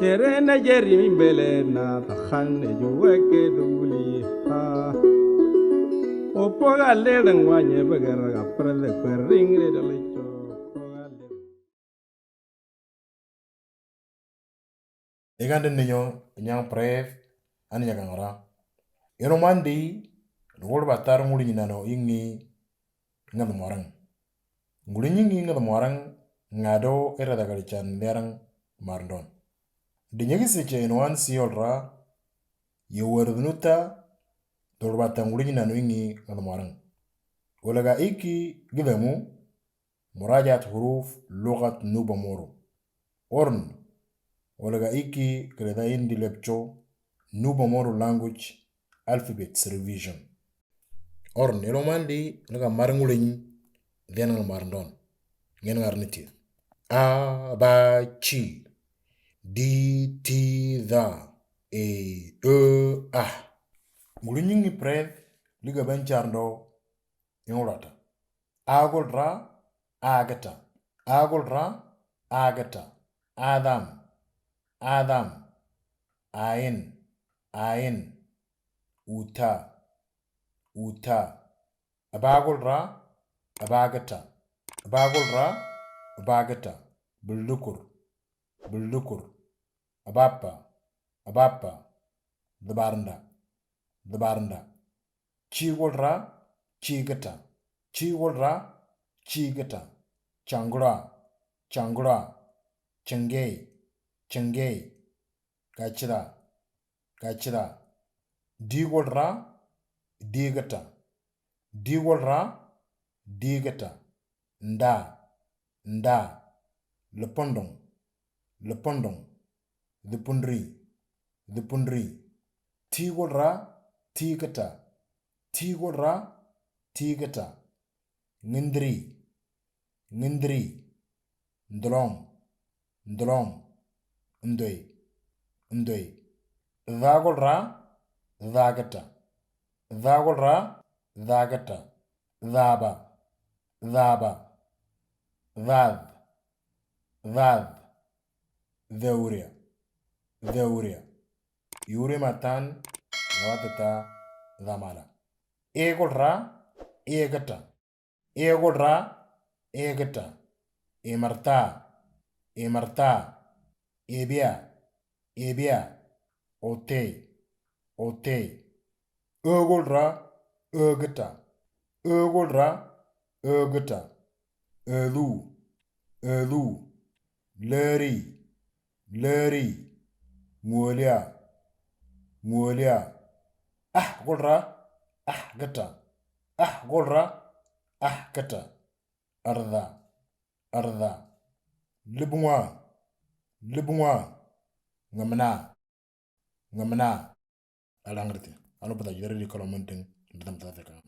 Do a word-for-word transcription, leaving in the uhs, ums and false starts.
Tere na jeri mi bele na tahan ne juwe ke duli ha. Opo ga le dang wanye bagara ga prele kwering re dale cho. Opo ga le. Egande ninyo nyang prev ani nyagangara. Eno mandi lugol batar nguli nyinano ingi ngad morang. Nguli nyingi ngad morang ngado era dagali chan lerang marndon. Dinyagi seche eno an siol ra ye werdnuta dol bata nguli nyinano ingi ngad morang. Olaga iki gidamu مراجعة حروف لغة نوبة مورو. Orn, olaga iki kreda indi lepcho Nuba Moro language alphabets revision. Orn, elo mandi laga marnguliñ den ngal marndon. Ngen ngar niti. A, ba, chi. Di, ti, da. E, e, a. Nguliñ ngi pred liga ben charndo ingolata. Agol ra, agata. Agol ra, agata. Adam, adam. Ain, ain. Uta, uta. Abagol ra, abagata. Abagol ra, abagata. Bulukur, bulukur. Abapa, abapa. Dabarnda, dabarnda. Chigol ra, chigata. Chigol ra, chigata. Changura, changura. Changei, changei. Kachira, kachira. Digol ra, digata. Digol ra, digata. Nda, nda. Lepondong, lepondong. Dipundri, dipundri. Tigol ra, tigata. Tigol ra, tigata. Ngindri, ngindri. Ndlong, ndlong. Ndoi, ndoi. Dagol ra, dagata. Dagol ra, dagata. Daba, daba. Dad, dad. Deuria, deuria. Yuri matan, ngawatata, damala. Egol ra, egata. Egol ra, egata. Emarta, emarta. Ebia, ebia. Otei, otei. Egol ra, egata. Egol ra, egata. Elu, elu. Leri, leri. Nguolia, nguolia. Ah, gol ra, ah, gata. Ah, gol ra, ah, gata. Arda, arda. Libungwa, libungwa. Ngamna, ngamna. Alangriti. Alo pata jidari di kolomonting. Ndam tata kama.